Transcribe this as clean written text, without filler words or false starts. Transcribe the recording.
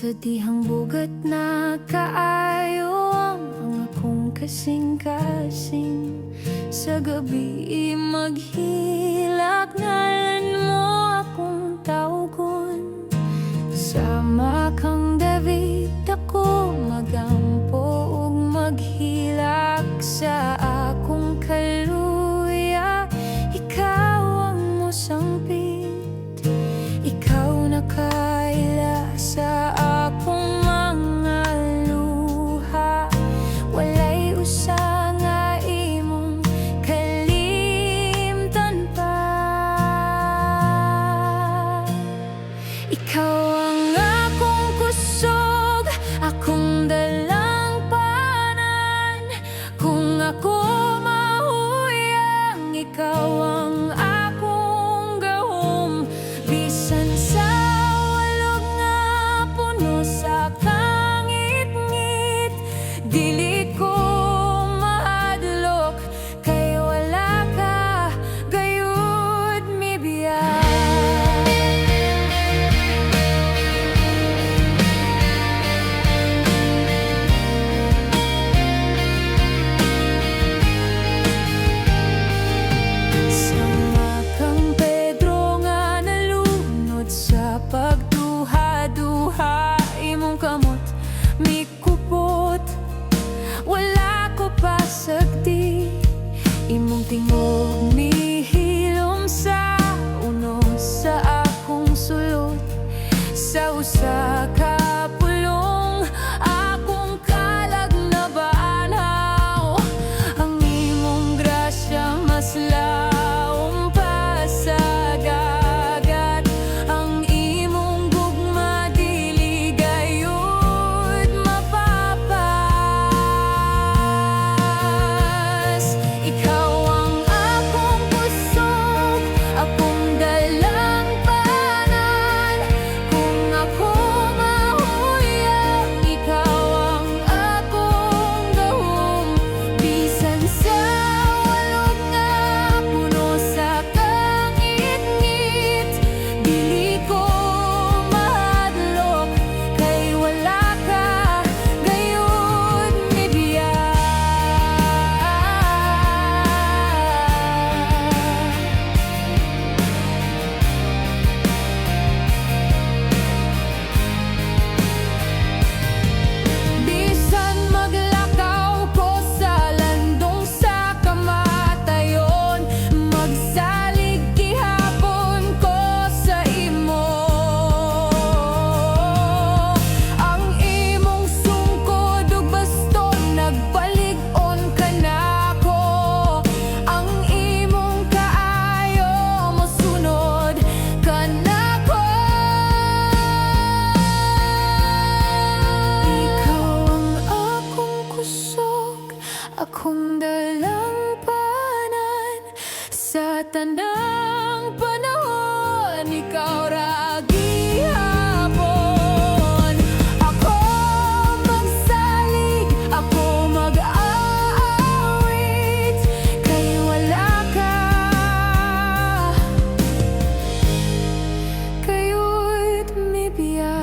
Sa dihang bugat na kaayo ang akong kasing-kasing. Sa gabi maghilak, ngalan mo akong tawgon. Sama kang David, ako magampo ug maghilak sa akong kaluya. Ikaw ang mosangpit, ikaw nakaila sa akong mga luha. Walay usa nga imong kalimtan pa. Ikaw ang akong kusog, akong dalangpanan. Kung ako mahuyang, ikaw ang akong gahom. Bisan sa walog nga puno sa kangitngit, dili ko mahadlok kay wala ka gayud mibiya. Sama kang Pedro nga nalunod sa pagduha-duha, imong kamot mikupot, wala ko pasagdi. Imong tingog mihilom sa unos sa akong sulod. Sa usa ka pulong, akong kalag nabanhaw. Ang imong grasya mas lawom pa sa dagat. Ang imong gugma dili gayud mapapas. Ikaw ang akong kusog, akong dalangpanan. Kung ako mahuyang, ikaw ang akong gahom. Bisan sa walog nga puno sa kangitngit, dili ko mahadlok kay wala ka gayud mibiya. Bisan maglakaw ko sa landong sa kamatayon, magsalig gihapon ko sa imo. Ang imong sungkod ug baston nagpalig-on kanako. Ang imong kaayo mosunod kanako. Ikaw ang akong kusog, akong dalangpanan. Sa tanang panahon, ikaw ra gihapon. Ako magsalig, ako mag-aawit, kay wala ka gayud mibiya.